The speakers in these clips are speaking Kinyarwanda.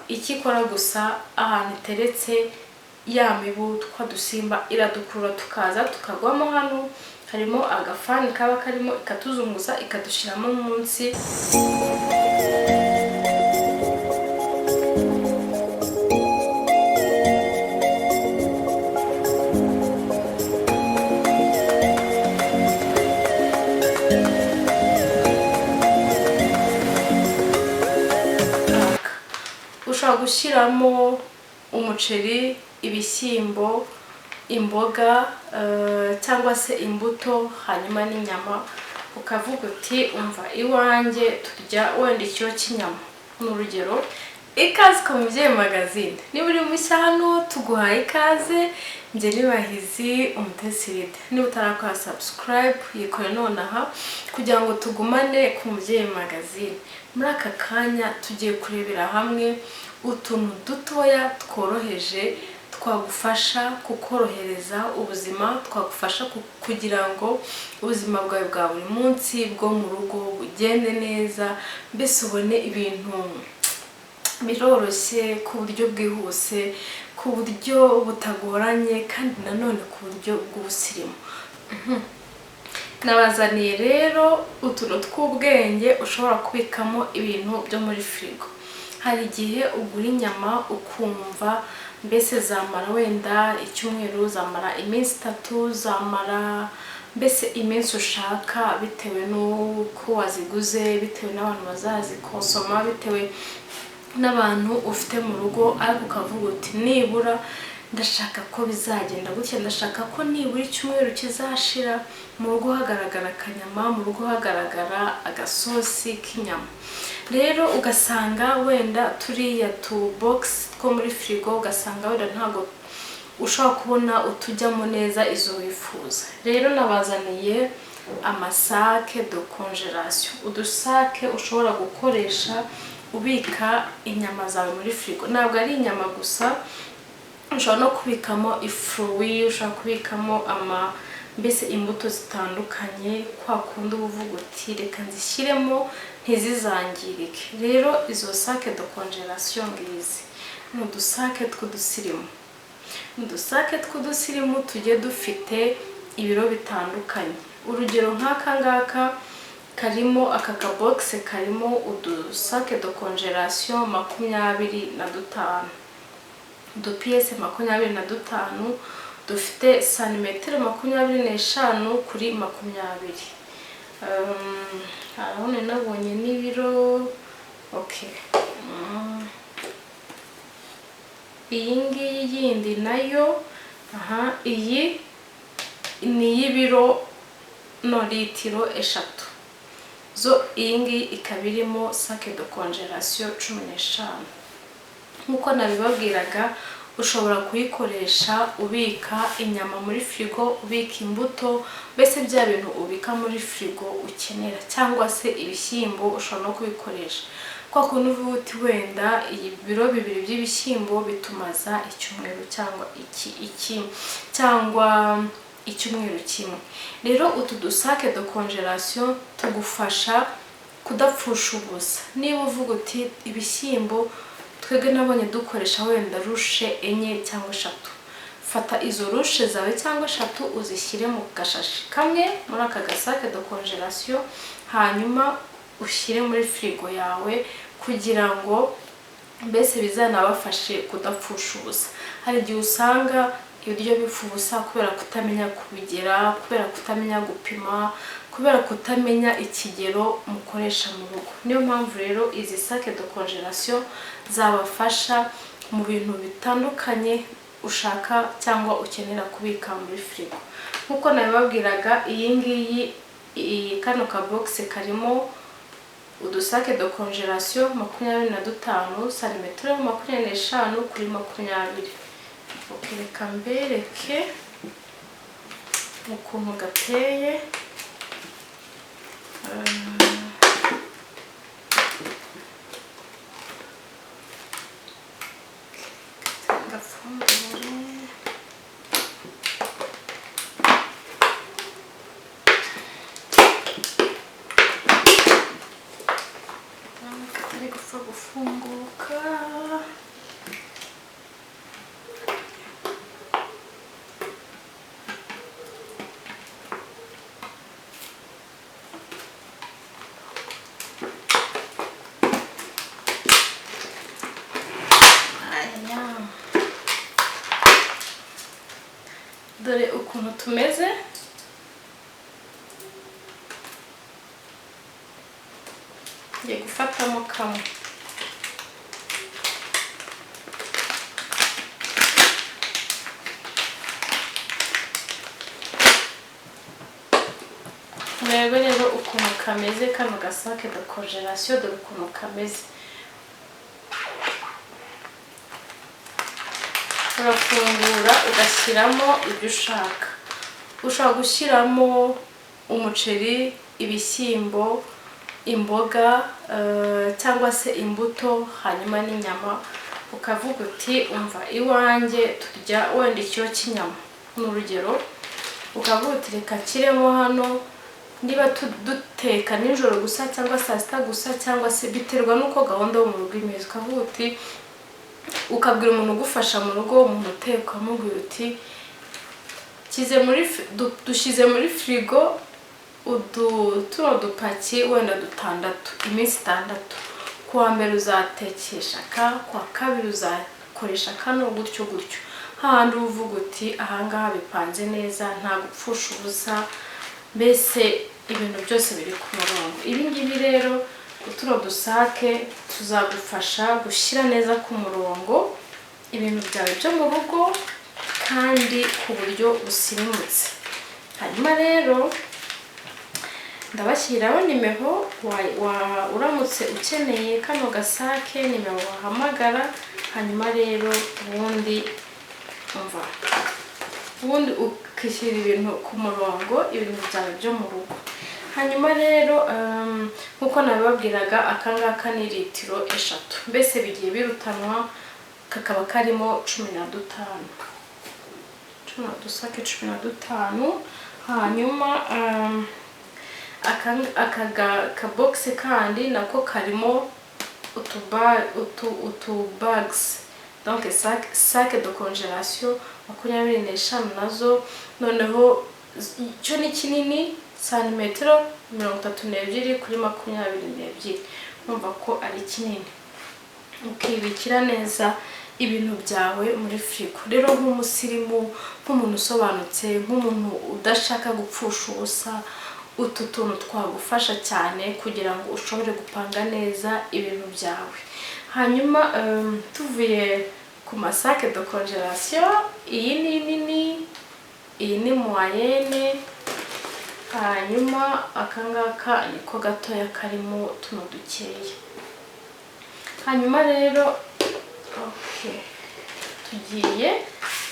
Icyo ikora gusa, ahantu iteretse, ya mibu, twa dusimba iradukurura tukaza tukagwamo. Hano harimo agafani kaba karimo, ikatuzunguza ikadushyiramo munsi. Ushobora gushyiramo umuceri, ibishyimbo, imboga cyangwa se imbuto, hanyuma n'inyama. Ukavuga uti: "Umva, iwanjye turya wenda ikiro cy'inyama," ni urugero. Ikaze ku Mubyeyi Magazine. Niba uri mushya hano, tuguhaye ikaze. Njye ni Bahizi Umutesi Rida. Niba utarakora subscribe, yikore nonaha kugira ngo tugumane ku Mubyeyi Magazine. Muri aka kanya tugiye kurebera hamwe utuntu dutoya tworoheje twagufasha kukorohereza ubuzima, twagufasha kugira ngo ubuzima bwawe bwa buri munsi bwo mu rugo bugende neza, mbese ubone ibintu biroroshye ku buryo bwihuse, ku buryo butagoranye, kandi nanone ku buryo bw'ubusirimu. Nabazaniye rero utuntu tw'ubwenge ushobora kubikamo ibintu byo muri firigo. Hari igihe ugura inyama ukumva mbese zamara wenda icyumweru, zamara iminsi 3, zamara mbese iminsi ushaka, bitewe n'uko waziguze, bitewe n'abantu bazazikonsoma, bitewe n'abantu ufite mu rugo, ariko ukavuga uti: "Nibura ndashaka ko bizagenda gutya, ndashaka ko nibura icyumweru kizashira mu rugo hagaragara akanyama, mu rugo hagaragara agasosi k'inyama." Rero ugasanga wenda turiya tu box two muri firigo, ugasanga wenda ntabwo ushobora kubona utujyamo neza izo wifuza. Rero nabazaniye amasacs de congélation, udusake ushobora gukoresha ubika inyama zawe muri firigo. Ntabwo ari inyama gusa, ushobora no kubikamo ifruits, ushobora kubikamo ama mbese imbuto zitandukanye, kwa kundi uba uvuga uti: "Reka nzishyiremo ntizizangirike." Rero izo sacs de congélation ngizi, ni udusake tw'udusirimu, ni udusake tw'udusirimu tugiye dufite ibiro bitandukanye. Urugero nk'aka ngaka karimo, aka kabogisi karimo udusake de congélation 25, udupiyese 25 dufite santimetero 25 kuri 20. Arabona nabonye n'ibiro. Okay, iyi ngiyi yindi nayo, aha, iyi ni iy'ibiro, no litiro 3 zo. Iyi ngiyi ikaba irimo sacs de congélation 15. Nk'uko nabibabwiraga, ushobora kuyikoresha ubika inyama muri firigo, ubika imbuto, mbese bya bintu ubika muri firigo ukenera, cyangwa se ibishyimbo ushobora no kubikoresha. Kwa kuntu uvuga uti: "Wenda ibiro 2 by'ibishyimbo bitumaza icyumweru cyangwa iki iki cyangwa icyumweru kimwe." Rero utu dusacs de congélation tugufasha kudapfusha ubusa. Niba uvuga uti: "Ibishyimbo twebwe nabonye dukoresha wenda louche 4 cyangwa 3," fata izo louche zawe cyangwa 3 uzishyire mu gashashi kamwe muri aka gasac de congélation, hanyuma ushyire muri firigo yawe kugira ngo mbese bizanabafashe kudapfusha ubusa. Hari igihe usanga ibiryo bipfa ubusa kubera kutamenya kubigera, kubera kutamenya gupima, kubera kutamenya ikigero mukoresha mu rugo. Niyo mpamvu rero izi sacs de congélation zabafasha mu bintu bitandukanye ushaka cyangwa ukenera kubika muri firigo. Nk'uko nabibabwiraga, iyi ngiyi, iyi kano kabogisi karimo udusacs de congélation 25, santimetero 25 kuri 20. Reka mbereke ukuntu gateye. Gapfundure. Katari gupfa gufunguka. Dore ukuntu tumeze. Ngiye gufatamo kamwe. Murebe rero ukuntu kameze kano gasac de congélation, dore ukuntu kameze. Urafungura ugashyiramo ibyo ushaka. Ushobora gushyiramo umuceri, ibishyimbo, imboga, cyangwa se imbuto, hanyuma n'inyama. Ukavuga uti umva iwanjye turya wenda ikiro cy'inyama, ni urugero. Ukavuga uti reka nshyiremo hano, niba duteka nijoro gusa cyangwa saa sita gusa, cyangwa se biterwa n'uko gahunda yo mu rugo imeze. Ukavuga uti, ukabwira umuntu ugufasha mu rugo, umuntu uteka, ukamubwira uti dushyize muri firigo tuno dupaki wenda dutandatu, iminsi 6. Kuwa mbere uzatekesha aka, kuwa kabiri uzakoresha kano, gutyo gutyo. Hahandi uvuga uti ahangaha bipanze neza, nta gupfusha ubusa, mbese ibintu byose biri ku murongo. Ibi ngibi rero utuno dusake tuzagufasha gushyira neza ku murongo ibintu byawe byo mu rugo kandi ku buryo busirimutse. Hanyuma rero ndabashyiriraho nimero, uramutse ukeneye kano gasake, nimero wahamagara. Hanyuma rero ubundi umva, ubundi ukishyira ibintu ku murongo, ibintu byawe byo mu rugo. Hanyuma rero nkuko nabibabwiraga, aka ngaka ni litiro 3, mbese bigiye birutanwa, kakaba karimo 15, cumi na dusake 15. Hanyuma aka kabogisi kandi nako karimo utu bags, donc sac de congélation 25 nazo. Noneho icyo ni kinini, santimetero 32 kuri 22, urumva ko ari kinini. Ukibikira neza ibintu byawe muri firigo. Rero nk'umusirimu, nk'umuntu usobanutse, nk'umuntu udashaka gupfusha ubusa, utu tuntu twagufasha cyane kugira ngo ushobore gupanga neza ibintu byawe. Hanyuma tuvuye ku masac de congélation, iyi ni nini, iyi ni moyenne, hanyuma aka ngaka niko gatoya karimo tuno dukeya. Hanyuma rero tugiye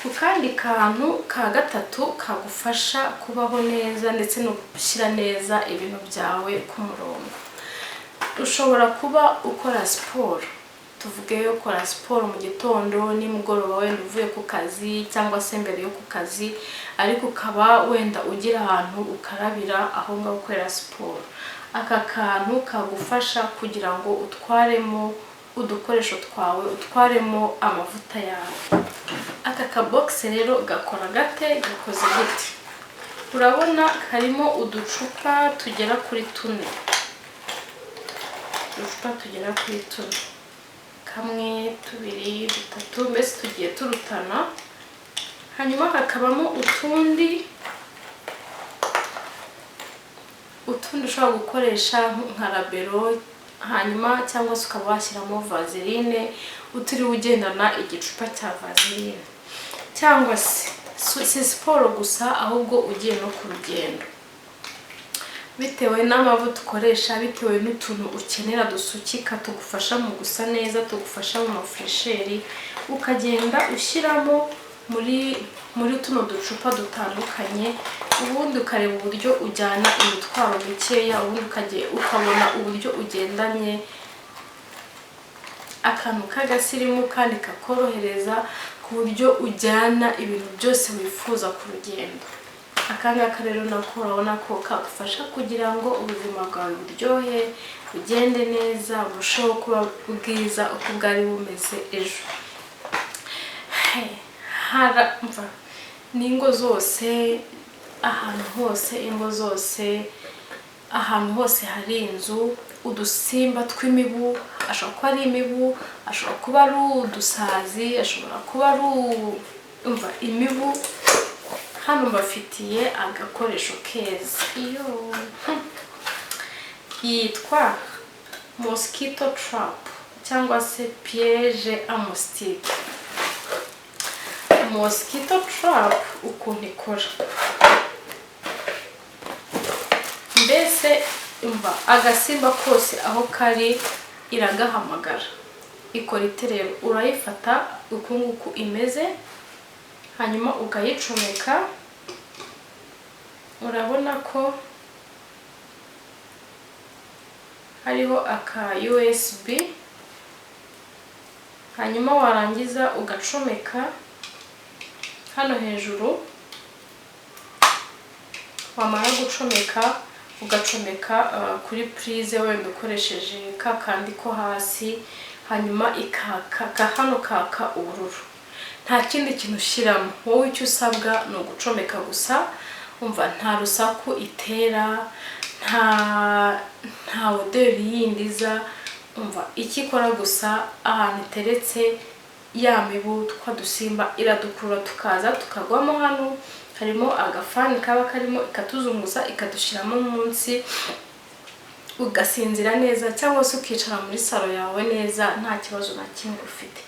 ku kandi kantu ka gatatu kagufasha kubaho neza ndetse no gushyira neza ibintu byawe ku murongo. Ushobora kuba ukora siporo, tuvuge ukora siporo mu gitondo, nimugoroba wenda uvuye ku kazi cyangwa se mbere yo ku kazi, ariko ukaba wenda ugira ahantu ukarabira aho ngaho ukorera siporo. Aka kantu kagufasha kugira ngo utwaremo udukoresho twawe, utwaremo amavuta yawe. Aka kabogisi rero gakora gate? Gakoze gute? Urabona karimo uducupa tugera kuri tune, uducupa tugera kuri tune, kamwe, tubiri, dutatu, mbese tugiye turutana. Hanyuma hakabamo utundi ushobora gukoresha nka Labello, hanyuma cyangwa se ukaba washyiramo vaseline utiriwe ugendana igicupa cya vaseline. Cyangwa se si siporo gusa, ahubwo ugiye no ku rugendo, bitewe n'amavuta ukoresha, bitewe n'utuntu ukenera dusukika tugufasha mu gusa neza, tugufasha mu mafraîcheur, ukagenda ushyiramo muri tuno ducupa dutandukanye, ubundi ukareba uburyo ujyana imitwaro mikeya, ubundi ukabona uburyo ugendanye akantu k'agasirimu kandi kakorohereza ku buryo ujyana ibintu byose wifuza ku rugendo. Aka ngaka rero nako urabona ko kagufasha kugira ngo ubuzima bwawe buryohe, bugende neza, burusheho kuba bwiza uko bwari bumeze ejo. N'ingo zose, ahantu hose, ingo zose, ahantu hose hari inzu, udusimba tw'imibu, ashobora kuba ari imibu, ashobora kuba ari udusazi, ashobora kuba ari imibu. Hano mbafitiye agakoresho keza, iyo yitwa mosquito trap cyangwa se piège à moustique. Mosquito trap ukuntu ikora, mbese umva, agasimba kose aho kari iragahamagara. Ikora ite rero? Urayifata uku nguku imeze, hanyuma ukayicomeka. Urabona ko hariho aka USB, hanyuma warangiza ugacomeka hano hejuru. Wamara gucomeka, ugacomeka kuri prise, wenda ukoresheje ka kandi ko hasi, hanyuma ikaka ka hano kaka ubururu. Nta kindi kintu ushyiramo, wowe icyo usabwa ni ugucomeka gusa. Umva, nta rusaku itera, nta odeur yindi iza. Umva, icyo ikora gusa, ahantu iteretse, ya mibu, twa dusimba iradukurura, tukaza tukagwamo hano. Harimo agafani kaba karimo, ikatuzunguza, ikadushyiramo munsi, ugasinzira neza cyangwa se ukicara muri salon yawe neza, nta kibazo na kimwe ufite,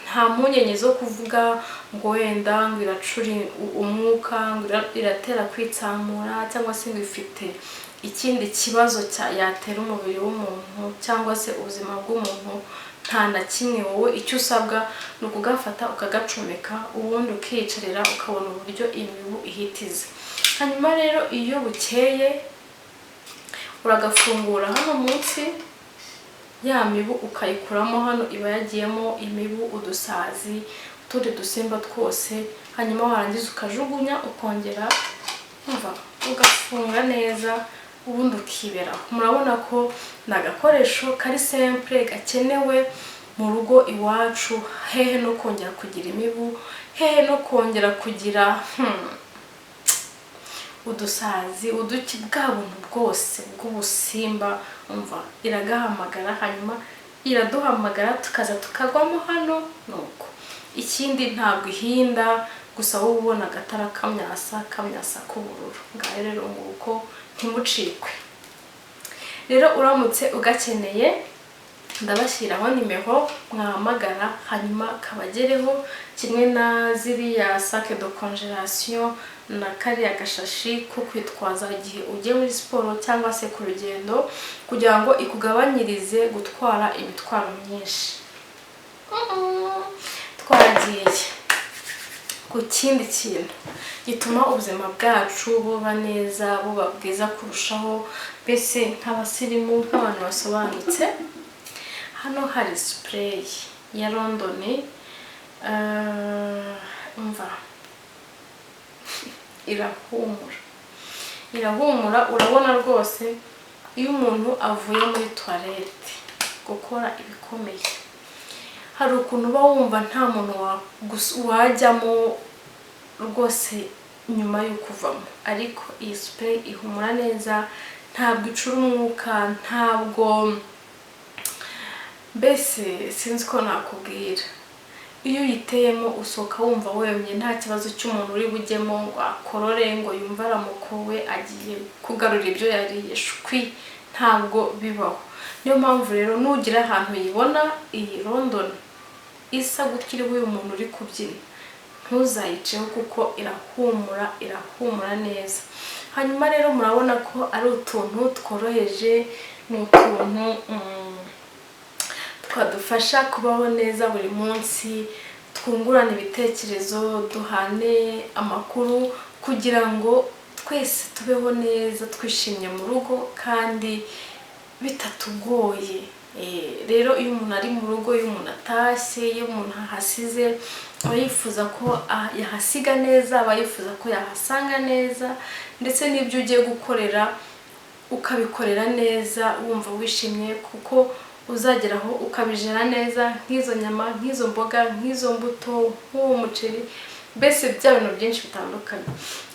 nta mpungenge zo kuvuga ngo wenda ngo iracura umwuka, ngo iratera kwitsamura, cyangwa se ngo ifite ikindi kibazo yatera umubiri w'umuntu cyangwa se ubuzima bw'umuntu. Nta na kimwe. Wowe icyo usabwa ni ukugafata ukagacomeka, ubundi ukiyicarira, ukabona uburyo imibu ihitiza. Hanyuma rero iyo bukeye uragafungura hano munsi, ya mibu ukayikuramo hano, iba yagiyemo imibu, udusazi, utundi dusimba twose. Hanyuma warangiza ukajugunya, ukongera, umva, ugafunga neza, ubundi ukiberaho. Murabona ko ni agakoresho kari simple, gakenewe mu rugo iwacu. Hehe no kongera kugira imibu, hehe no kongera kugira udusazi, uduki, bwa buntu bwose bw'ubusimba. Umva, iragahamagara, hanyuma iraduhamagara, tukaza tukagwamo hano. Nuko ikindi, ntabwo ihinda, gusa wowe ubona agatara kamyasa kamyasa k'ubururu. Ngaho rero nguko, ntimucikwe. Rero uramutse ugakeneye, ndabashyiraho nimero mwahamagara, hanyuma kabagereho, kimwe na ziriya sac de congélation na kariya gashashi ko kwitwaza igihe ugiye muri siporo cyangwa se ku rugendo, kugira ngo ikugabanyirize gutwara imitwaro myinshi. Twaragiye ku kindi kintu gituma ubuzima bwacu buba neza, buba bwiza kurushaho, mbese nk'abasirimu, nk'abantu basobanutse. Hano hari spray ya London. Umva, irahumura, irahumura. Urabona rwose, iyo umuntu avuye muri toilette gukora ibikomeye, hari ukuntu uba wumva nta muntu wajyamo rwose nyuma y'uko uvamo, ariko iyi spray ihumura neza, ntabwo icura umwuka, ntabwo, mbese sinzi ko nakubwira. Iyo uyiteyemo usohoka wumva wemye, nta kibazo cy'umuntu uri bujyemo ngo akorore, ngo yumve aramukowe, agiye kugarura ibyo yariye. Shwi, ntabwo bibaho. Niyo mpamvu rero nugira ahantu uyibona, iyi London isa gutya iriho uyu muntu uri kubyina, ntuzayiceho, kuko irahumura, irahumura neza. Hanyuma rero murabona ko ari utuntu tworoheje, ni utuntu twadufasha kubaho neza buri munsi, twungurana ibitekerezo, duhane amakuru, kugira ngo twese tubeho neza twishimye mu rugo kandi bitatugoye. Rero iyo umuntu ari mu rugo, iyo umuntu atashye, iyo umuntu ahasize, aba yifuza ko yahasiga neza, aba yifuza ko yahasanga neza, ndetse n'ibyo ugiye gukorera ukabikorera neza wumva wishimye, kuko uzageraho ukabijera neza, nk'izo nyama, nk'izo mboga, nk'izo mbuto, nk'uwo muceri, mbese bya bintu byinshi bitandukanye.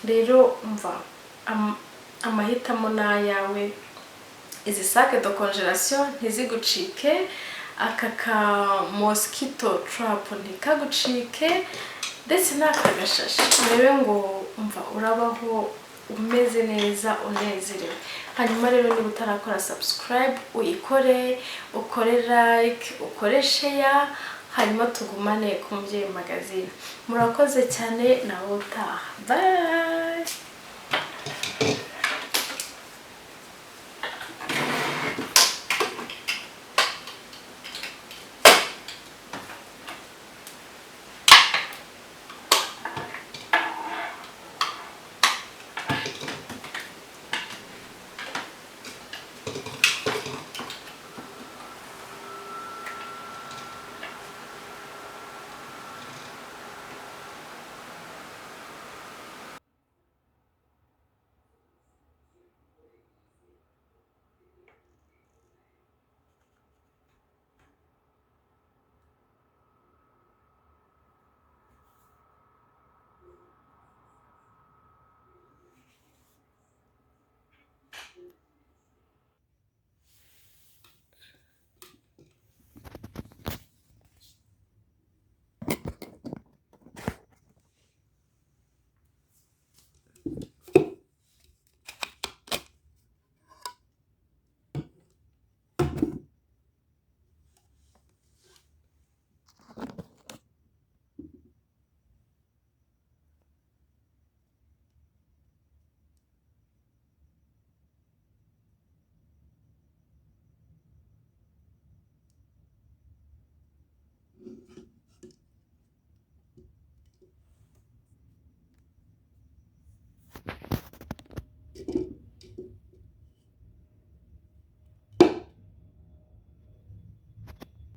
Rero mva, amahitamo ni ayawe. Izi sac de congélation ntizigucike, aka ka mosquito trap ntikagucike. Ndetse n'aka gashashi, urebe ngo umva urabaho umeze neza, unezerewe. Hanyuma rero, niba utarakora subscribe, uyikore, ukore like, ukore share, hanyuma tugumane ku Mubyeyi Magazine. Murakoze cyane, nawe utaha. Bye.